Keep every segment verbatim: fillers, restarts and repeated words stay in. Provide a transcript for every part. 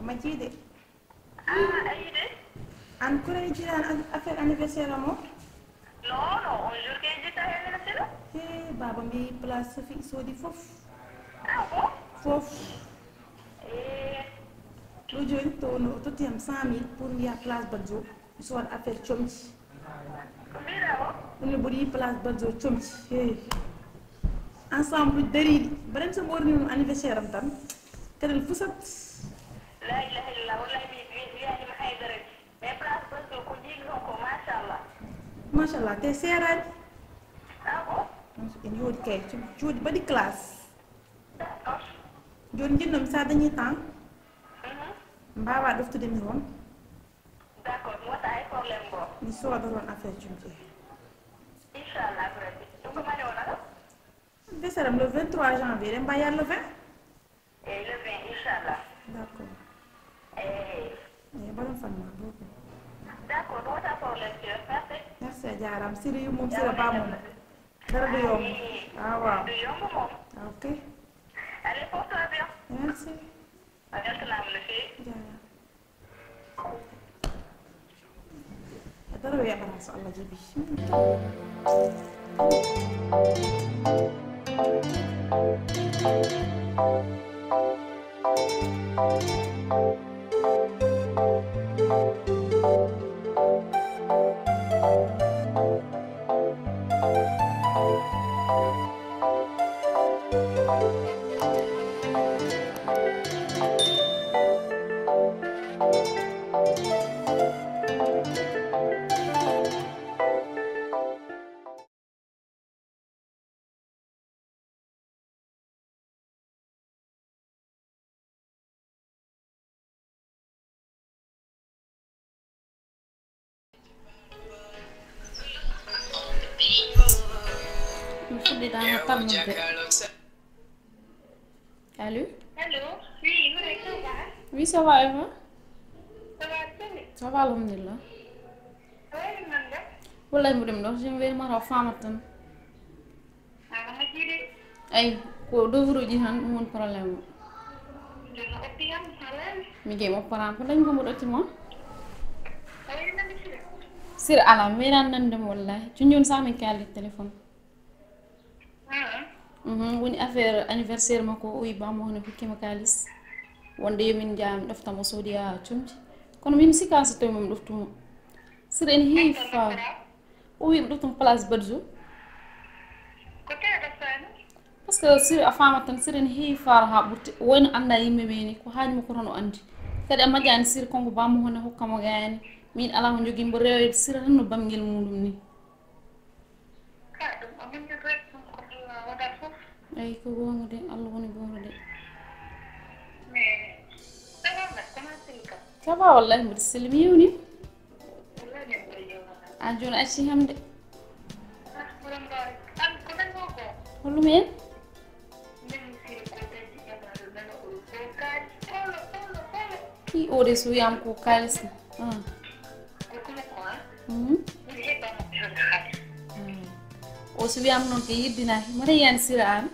Majji de. Ah, ayi de. An kore jiɗan an-, affaire anniversaire am o? Non, non, on jour kay jitta hen no sila. He, baba mbi place Sophie soodi fof. Ah bon? Fof. Eh. Ɗo joni to no o totti am cent mille pour mi yaha place Badio. Mi soda affaire comci. Ko mbiɗa o? Ɗum ne ɓuri place Badio comci. Hey. Ensemble dariiɗi. Mbaɗen so ɓorni ɗum anniversaire am tan. Kadi no fusat. La ilaha illallah. Wallahi mi, mi, mi wiyaanima haydara. Mais place Badio ko jiimi toon ko machallah. Machallah. Te seeraani. Ah bon? En jooɗi kay. Jooɗi mbaɗi classe. D'accord. Jooni njinnoomi so a dañii temps. Mhm. Mbaawaa ɗoftude mi toon. D'accord, mi waɗa hay problème mo. Mi sooda toon affaire jumje. Inchallah, rabbi. Ɗum ko mani wonata? Anniversaire am le vingt-trois janvier, eɗen mbaɗa le vingt? Eyi, le vingt, inchallah. D'accord. Eyi. Eyi, mbaɗon fan ma, boko. D'accord, ɗum wata problème, sir. Merci. Merci, a jaaraama. Sira yummum, sira bamum. Dara du yomb. Ayi. Ah, waaw. Du yomb moom. Ah, ok. Allez, porte-toi bien. Merci. A weltanaama no feewi. Jaaraama. Dara weeɓataa so Allah jaɓi. Mi fuɗɗidaama tammude. Allô? Allô? Oui, Houraye, ça va? Oui, ça va, et vous? Ça va, très bien. Ça va, alhamdulillah. Hoore man da? Wallahi, mboɗo mi ɗo, je me vais mara o faama tan. Aɗa majjii de. Ay, ko dowruuji tan, ɗum woni problème o. Jooni o oppi am, halal. Mi jeyi mo opporaama, ko dañi ko mboɗo otti mo? Aɗa yiɗi nande Sira? Sira alaa, mi meeɗaani nande mo wallahi. Jooni jooni sa min kaali téléphone. Ah. Mhm, woni affaire anniversaire makko, o wi bammo hono hokkima kaalis. Wonde yo min njah mi ɗofta mo soodi a comci. Kono min mi sikkaani so tawi mo mi ɗoftu mo. Sira ene heewi faar. O wi mi ɗoftu mo place Badzo. Ko tee ɗoftaani? Parce que Sira a faamat tan, Sira ene heewi faar haa ɓurti. O wayno annda yimɓe ɓe ni, ko haani mo ko tan o anndi. Kadi a majjaani Sira, konko bammo hono hokka mo gaani. Min alaa ko njogii mbo rewa Sira tan no bamngel muɗum ni. Ka ɗum o muññata rek, ɗum ko Allah waɗa fof. Eyi, ko goonga de, Allah woni gooto de. Mais, ça va, mais comment c'est le cas? Ça va, wallahi, mboɗo selli, mi yewni. Wallahi, min mboɗo yewna. An jooni acci ham de. Ah, borom doole. An, ko ɗan ɗo ko? Holɗum en? Min mi siri ko dañi e ma ɗo nana o ko kaali. Kolo, kolo, kolo. Ki o de so wiyama ko kaalis. Ah. Ko kuma ko, ah? Mhm. Min heɓa mo tan kaalis. Ah. O so wiyama noon ko yiddinaki. Mata yani Sira an.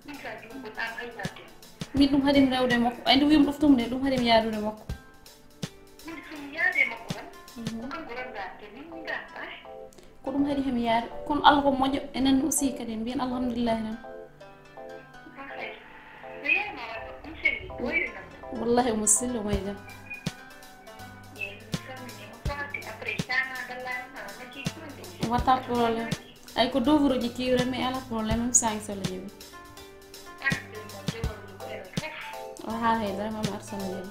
Min ka ɗum ko an haydate. Min ɗum haɗi mi rewde makko. Ay nde wiyam ɗoftum de, ɗum haɗi mi yaadude makko. Min so mi yaade makko tan. Mhm. Ko kanko randa te min mi ga. Ay. Ko ɗum haɗi hemi yaade. Kono Allah ko moƴƴo. Enen aussi kadi en mbiyan alhamdulillahi tan. Ah, ay. No yaama walla ɗum selli, ko wayri nan. Wallahi omo selli, omo e jam. Wata problème. Ay ko dowruji kiwre mi ala problème, mi sangi solo jebi. O hala hay dara mama arsana jebi.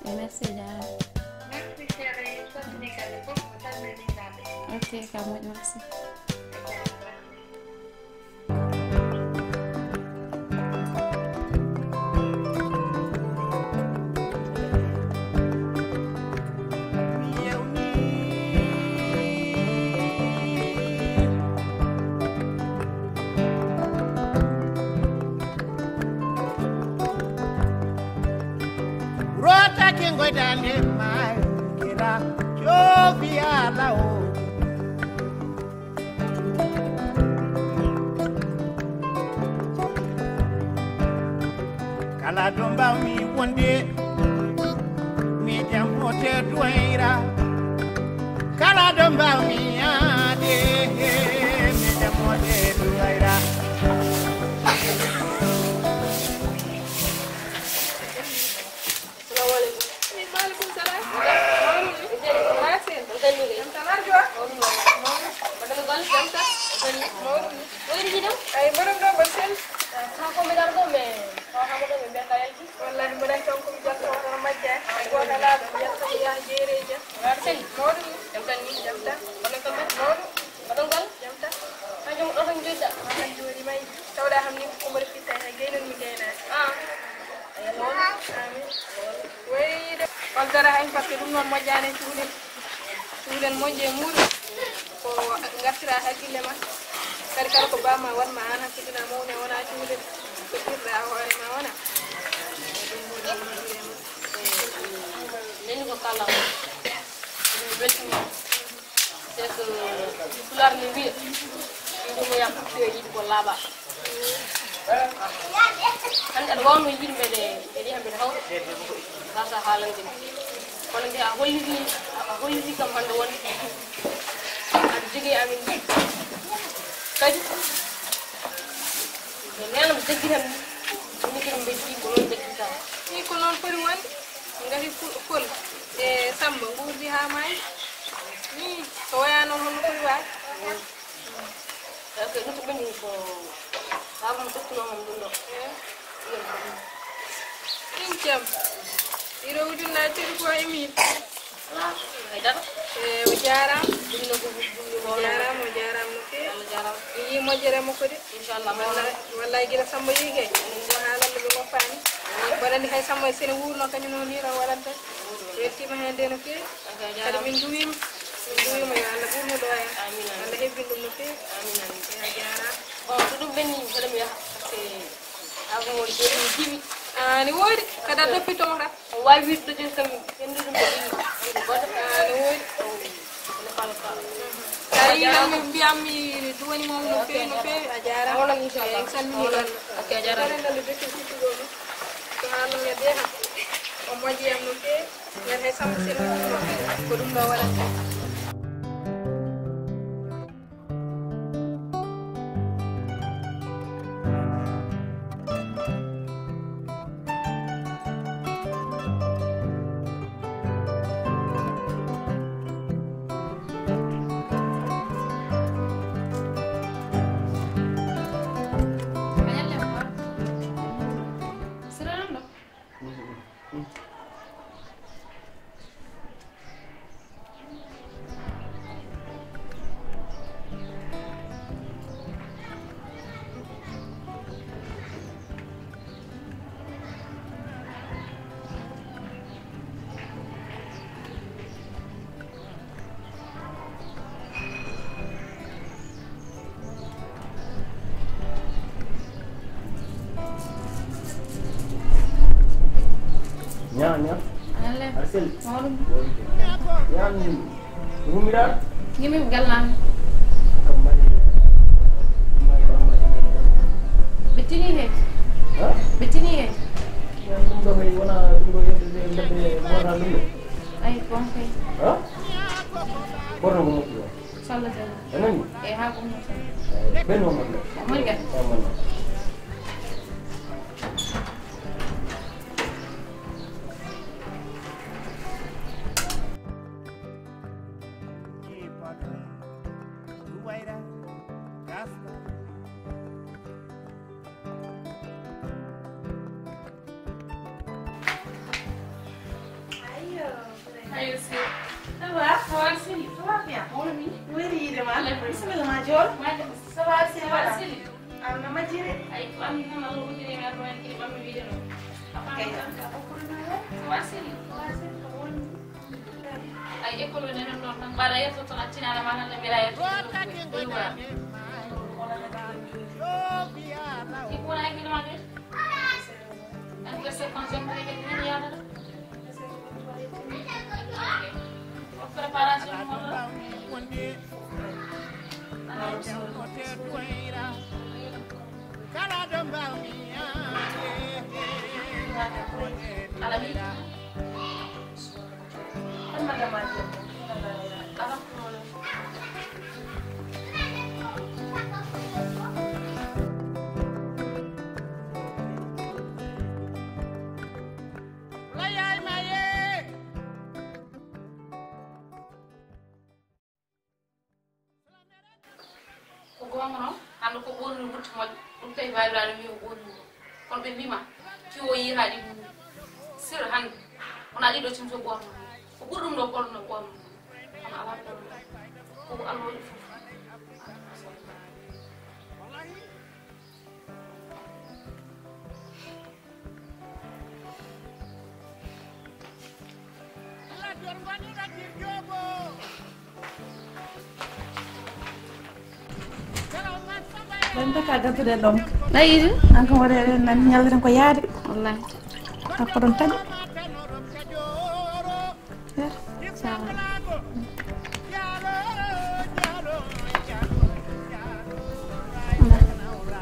E merci dara. Ok, ka moƴƴi, merci. Rotake ngoyɗa nde maayo kira, joofi ala o. Kala ɗo mbawmi wonde, mi jammote duwayra. Kala ɗo mbawmi yaade, mi jammote duwayra. Assalamu alaikum. Wa alaikum salam. Mawɗum ni? Jam tan arjo? Mawɗum. Mbaɗɗon golle? Jam tan. Mawɗum ni? Ko woni ɗum? Ay, mboɗon ɗo, mboɗo selli. Haa ko mi ɗon ɗo, mais ko haa mboɗon ɓe mbiyata yalti. Wallahi, mboɗon ton ko mi jalta wonano majja. Ay, gooto alaa ɗo mi yalta mi yaha jeereeji. Mbaɗɗon selli? Mawɗum ni? Jam tan ni? Jam tan. Mbaɗɗon golle? Mawɗum. Mbaɗɗon golle? Jam tan. Haa joom ɗo tan jooɗiɗa? Haa tan jooɗi may. Tawɗa kam ni ko mboɗo fitta hay gaynon mi gaynaani. Ah. Amin. Woy de. On dara hay, parce que ɗum noon moƴƴaani e cuuɗi. Cuuɗen moƴƴe e muuɗum. Ko ngartira hakkille ma. Kadi kala ko baa ma waɗ ma aan hakkille na mawni a wona cuuɗen. Ko tirɗa hoore ma wona. Ɗum ko ɗum moƴƴi e ma. Nani ko kala. Ɗum weltini. C'est que Pulaar ne wiya, yiɗude mo yaa fuɗɗoya yiɗi ko laaɓa. Hannde aɗa waawno yiɗi mbeɗe, mbeɗe yaha mbeɗe hawra, gasa haalande mi. Kono nde a holliti, a holliti kam hannde wonde aɗa jogii amin. Kadi, no neena mi jaggitan mi, min kadi mbeɗe yiɗi ko noon jaggita. Ii, ko noon foti wonde. Ngati Pul-, Pol e Samba nguurdi haa maayi. Ii, so wayaa noon, holno foti waade? Parce que ɗum ko ɓenni ko, haa ko mi tottunoo mo ɗum ɗo. Eh. Ɗum ko ɗum. Ɗum jam. Ɗiɗo ujunnaji tati ko e min. Alaa, hay dara. Eh, o jaaraama. Ɗum no ko ɗum ɗum o jaaraama, o jaaraama no feewi. Allah jaaraama. Mi yii moƴƴere makko de. Inchallah, wallahi, wallahi, gila Samba yehi kay. Ko haalande ɓe ngoppaani. Mboɗo anndi hay Samba si no wuurno kañum no nii tan waɗanta. Weltiima heen de no feewi. Kadi min nduwiima. Min nduwiima yo Allah ɓurnu ɗo en. Amin, amin. Allah hebbin ɗum no feewi. Amin, amin. Eyi, a jaaraama. Bon, so ɗum ɓenni, hoɗo mi yaha. Parce que awa mo jooni mi jiwi. Aani woodi. Kadi a doppi toon tan. O waawi wiide ɗo jooni kam, henndu ɗum ko ɗiɗi, henndu goɗɗo. Ah, no woodi. Ene fala fala. Tawi nan mi mbiyan mi duwani mo no feewi, no feewi, a jaaraama. A wonan, inchallah. Eyi, salmini. A wonan. Ok, a jaaraama. Kare nan ɗo dokke sukkugo ɗum. Ko haalno ngadde ha. O moƴƴi am no feewi. Ngal hay Samba Sel ko ɗum ɗo waɗata. Ñaa, ñaa. Aɗa selli? Mawɗum. Ñaa, mi rumira. Ñimi gallaami. Kam mari, mari, mari. Ɓe tini he. Ha? Ɓe tini he. Ñaa, ɗum ɗo kay wona ɗum ɗo yedde, yedde, yedde, wona ɗum ɗo. Ay, bon kay. Ha? Kono mo moƴƴi o. Sallah Diallo. A nani? E ha ko mo tan. Ɓen o moƴƴi. O moƴƴi. O moƴƴi. Ayo, ayo, si. Ça va? Ça va, Sili? Ça va bien. Mon ami. Weli yiide ma. Alhamdulillah. Bisimilla ma, Jool. Wa alaikum. Ça va, Sili? Ça va, Sili? An no majjiri? Ay, ko an tan Allah hoddiri mi arno en kiri ɓammi wiide no. A faami tan ka ko kuri no. Ça va, Sili? Ça va, Sili, ko woni? Ay, école o nenen ɗon tan. Mbaɗa yetto tan, a tinaɗa ma tan, ɓe mbiɗa yetto tan. Ɗum woni wa. Ɗi ɓura e kilo ma de. Anniversaire kon jom ko yimɓe nani yaadata. Ko préparation mo ɗo. Kala ɗo mbawmi yaade. Alhamdulillah. Ko goonga non, hannde ko ɓornii ɓurti moƴƴo, ɗum tawi baabiraaɗo wi'i o ɓornii ɗum. Kono ɓe mbiima, tiwo yiiraa ɗi mum. Sir hannde, wonaa ɗiɗo timto ɓorno. Ko ɓuri ɗum ɗo ɓorno ɓorno. Kono alaa ɓorno. Ko ko Alla waɗi fof. Ɗon taka gadduɗen ɗon. Ɗayiɗi. An kam waɗe eɗen nan ñalde tan ko yaade. Wallahi. Hakko ɗon taƴi.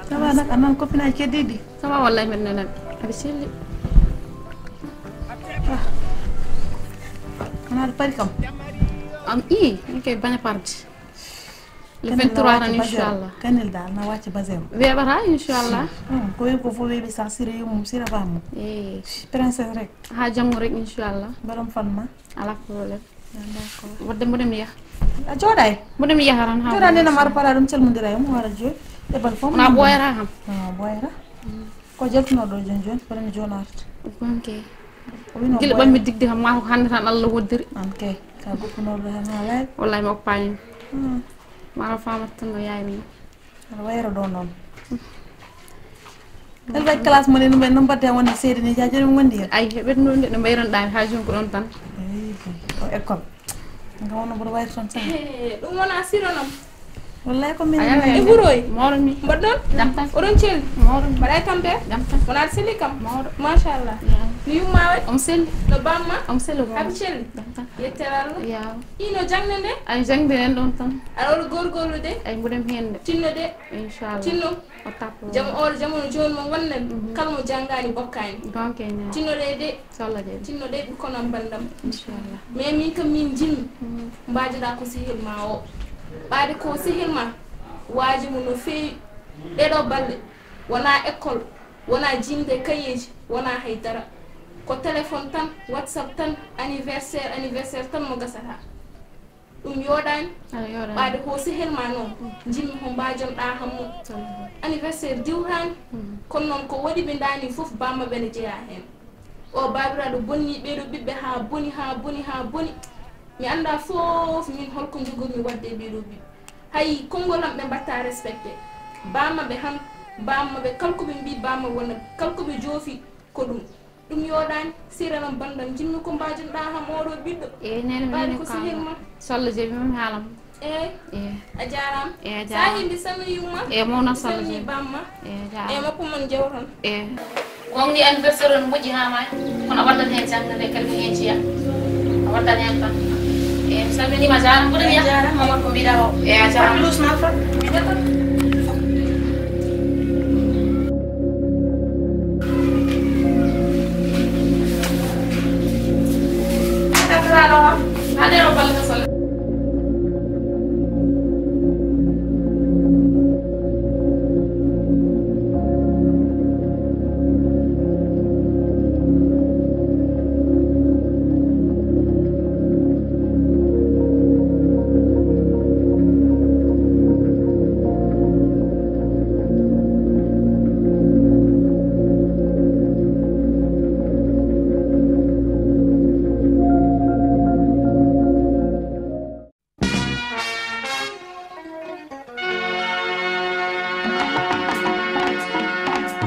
Ça va nak, anan copine ay keddiɗi? Ça va, wallahi, men nanan. Aɓe selli. Ah. Ana aɗa pari kam? Am, i, min kay bañ a parde. Le vingt-trois tan, inchallah. Kanel daal na wàcc basem. Weeɓata, inchallah. Hmm, ko wi ko fof weeɓi sa sira yumum, sira bamum. Eh. Princesse rek. Ha janngo rek, inchallah. Borom fan ma. Alaa problème. Ah, d'accord. Wadde mboɗo mi yaha. A jooɗay? Mboɗo mi yaha tan, haa jooɗa nena mara para ɗum calmondira e mo wara joy. Ɗeɓal fof wona ɓooyata kam. Ah, ɓooyata. Mm. Ko jaltunoɗo jooni jooni, kono mi joonaata. Ok. O wino gila ɓooyata. Ɓammi digde kam, maa ko hannde tan Allah woddiri. Ok. Ka goppunoɗo tan haalay. Wallahi mi oppaani. Hmm. Mara famat tan no yaay ni. Aɗa wayra ɗo noon. Aɗa waɗi classe mo ne, ɗum en noon mbaɗde wonde seede ni, jaa, jooni mi wondi hen. Ay, heɓet noon de, no mbayron ɗaani, haa jooni ko ɗon tan. Eyi, o école. Nga wonno mboɗo wayra toon tan. He, ɗum wona siro noon. Wallahi ko min. Ay, ay, ay. E buroy. Mawɗo mi. Mbaɗɗon? Jam tan. Oɗon celli? Mawɗo mi. Mbaɗa e tampere? Jam tan. Wona aɗa selli kam? Mawɗo. Machallah. Yaa. No yumma waɗi? Omo selli. No bamma? Omo selli. Haɓi celli? Jam tan. Yettere Allah. Yaa. Ino jangde nde? Ay, jangde en ɗon tan. Aɗa waɗa gorgorlude? Ay, mboɗem heen de. Tinno de. Inchallah. Tinno. O tappo. Jam oɗo jamanu jooni mo wonɗen, mhm, kala mo janngaani bokkaani. Donc, e nene. Tinno de de. Inchallah de. Tinno de ɓikkon am banndam. Inchallah. Mais min kam min njimmi. Mhm. Mbaajoɗaa ko sehil ma o. Ɓaade ko sehil ma. Waaji mo no feewi. Ɗeɗo balɗe. Wonaa école. Wonaa jiimde kayeeji. Wonaa hay dara. Ko téléphone tan, WhatsApp tan, anniversaire, anniversaire tan mo gasata. Ɗum yooɗaani. Aɗa yooɗaani. Ɓaade ko sehel ma noon, njimmi ko mbaajonɗaa han mo. Anniversaire diwtaani. Mhm. Kono noon ko waɗi ɓe ndaani fof, bamma ɓe ne jeyaa heen. O baabiraaɗo bonni ɓeeɗo ɓiɓɓe haa boni, haa boni, haa boni. Mi anndaa fof min holko njogormi waɗde e ɓeeɗo ɓiɓɓe. Hay konngol am ɓe mbaɗtaa respecté. Bamma ɓe han, bamma ɓe kala ko ɓe mbii, bamma wona kala ko ɓe joofi ko ɗum. Ɗum yooɗaani, sira lan banndam, njimmi ko mbaajoɗaa han oɗo ɓiɗɗo. Eey, nene, ɓaade nene ko sehil ma. Salla jeebi mum haalam. Eey. Eey. A jaaraama. Eey, a jaaraama. Sa hindi sannu yumma. Eey, mawna salla jeebi. Sanni bamma. Eey, a jaaraama. Eey, mappu mon jewton. Eey. Gonɗi anniversaire on moƴƴi haa maayi, kono a waddat heen jannde nde kadi ko heen jeyaa. A waddat heen tan. Eey, mi salminiima, a jaaraama, mboɗo mi yaha. Eey, a jaaraama, mama ko mbiɗa o. Eey, a jaaraama. Plus ma fa. Mbiɗa tan.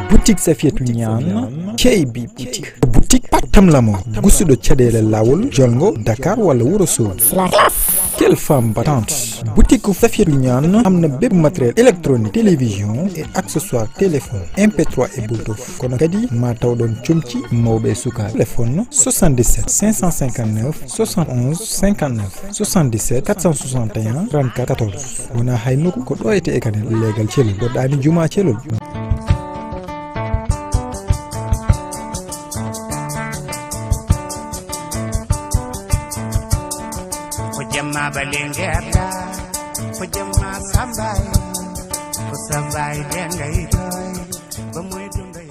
Boutique Safiatou Niane, K B Boutique. Boutique Patam Lamo, gusuɗo caɗeele laawol, jolngo, Dakar walla Wuro Soogi. Quelle femme battante! Boutique Safiatou Niane am na bépp matériel électronique, télévision et accessoire téléphone, M P trois et Bluetooth. Kono kadi ma taw ɗon comci mawɓe e sukaaɓe. Téléphone soixante-dix-sept cinq cent cinquante-neuf soixante-onze cinquante-neuf, soixante-dix-sept quatre cent soixante et un trente-quatre quatorze. Wonaa hay nokku, ko ɗo etee e Kanel, leegal Celol, woɗɗaani jumaa Celol. Maba Linguère la, ko jemma Samba e, ko Samba e de ngay doy, ba muy dund.